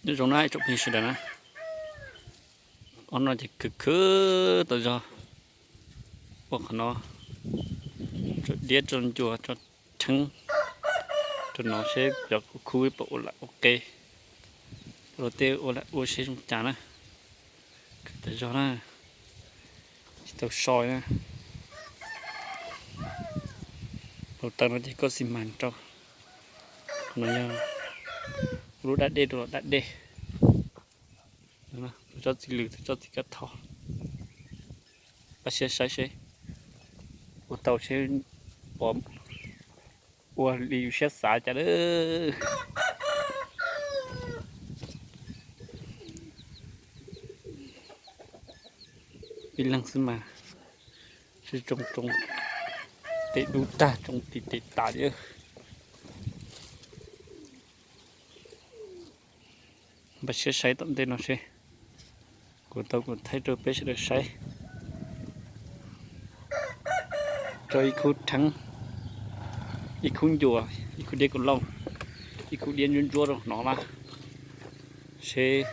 Nyob zoo na ib tsoom phooj ywg sawv daws na, ob no ces khwv khwv tau zog ua qhov no, tso diab tso ncua tso rheeb rau no seb cov khub khub puas ua lam ua qe, ua tej ua lam ua seb zoo cas na. Khwv tau zog na, tsis tau so na. Hauv taw no ces koj xi mas rau, no yog lub dab dej rau los dab dej. Tus tsob txiv lws, tus tsob txiv kab thoj. Pab siab saib seb ua tau seb puas ua li yus siab xav cas lawm. Ib leeg xwb mas sib tsoo tsoo, tes dub tag tsoo tis tes tas li. Npaj siab saib tom ntej no seb kuv tau kuv thaij rau peb sawv daws saib. Tso ib khub rheeb, ib khub ncua, ib khub diab kaum lauj, ib khub diab ntsuab ntsuab rau hnov na, seb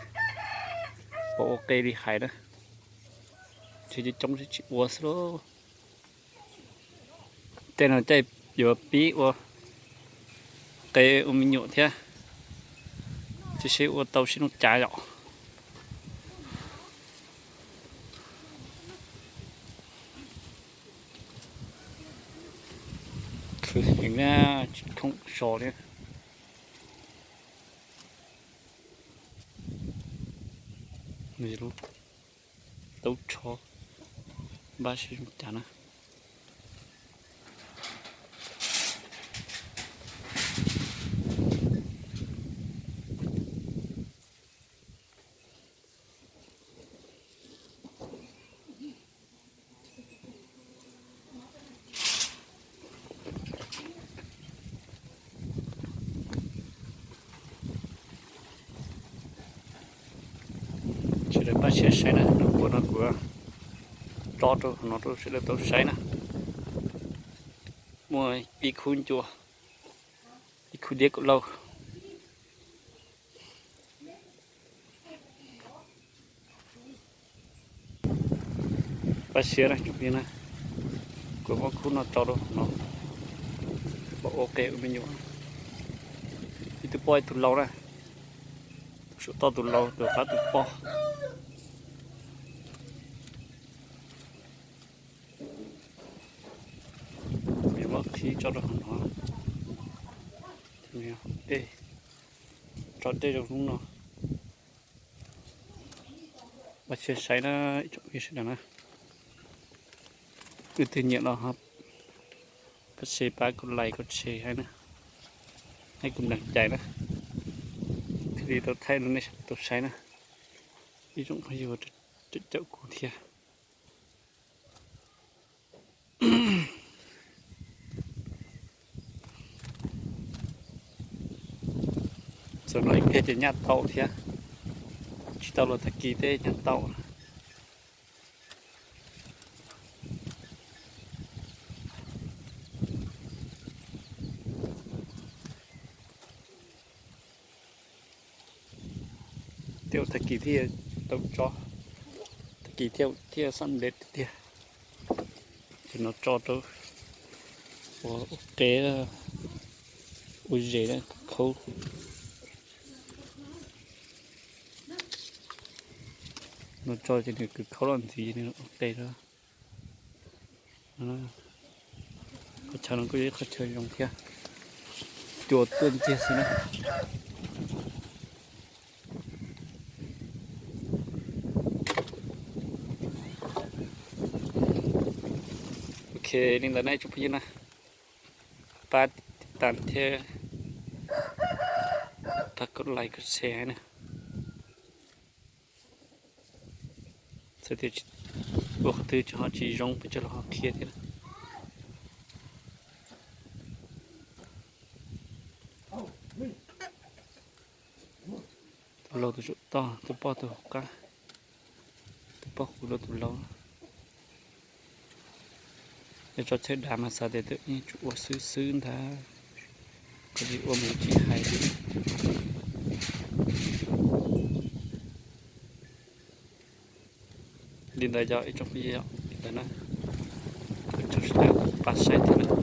puas ua qe li hais na. Tsis coob tsis ua xwb lauj. Tej no caij yuav pib ua qe ua me nyuam thiab, tsis seb ua tau sib zoo cas yom. Khwv heev na, tsis khoom so li. Taub tsho, npaj seb zoo cas na. Sawv daws npaj siab saib na, nws puas no kuv tso rau no rau sawv daws tau saib na. Muaj ib khub ncua, ib khub diab kaum lauj. Pab siab na, kuv muab khub no tso rau no, pab ua qe ua me nyuam. Ib tug poj ib tug lau na, tus saum toj tus lau, tus qab tus poj. Kuv yuav muab qhib tso rau hauv no. Dej, tso dej rau hnub no. Pab siab saib na, ib tsoom phooj ywg sawv daws na. Leej twg nyiam los ho pab share pab kuv like kuv share hais na, hais kuv nplees cai na, thiaj li tau thaij rau nej sawv daws tau saib na. Ib tsoom phooj ywg caum kuv thiab. Txawm no ib pliag ces nyaj tau thiab, tsis tau los tag kis thiaj nyaj tau. Thiaj ua tag kis thiaj tau tso, tag kis thiaj thiaj xam ntev tiag. Ces no tso rau ua ua qe, ua zes na, khaub. No tso ces nws khaub los ntxiv nws ua qe. Qhov chaw no kuj yog ib qhov chaw zoo thiab, cua tuaj ntxiag xwb na. Ok, li ntawd na ib tsoom phooj ywg na, pab tiv tas thiab pab kov like kov share na. Txawm tias ua qhov twg ho tsis zoo peb tsuas los ho qhia thiab. Tus laus tus saum toj, tus poj tus hauv qab, tus poj hu rau tus laus. Yog tso chaw dav mas xav tias twb yeej tsuas ua xwb xwb ntag, koj tsis ua mus tsis hais li. Li ntawd yog ib tsoom phooj ywg, li ntawd na, ib tsoom sawv daws pab saib thiab na.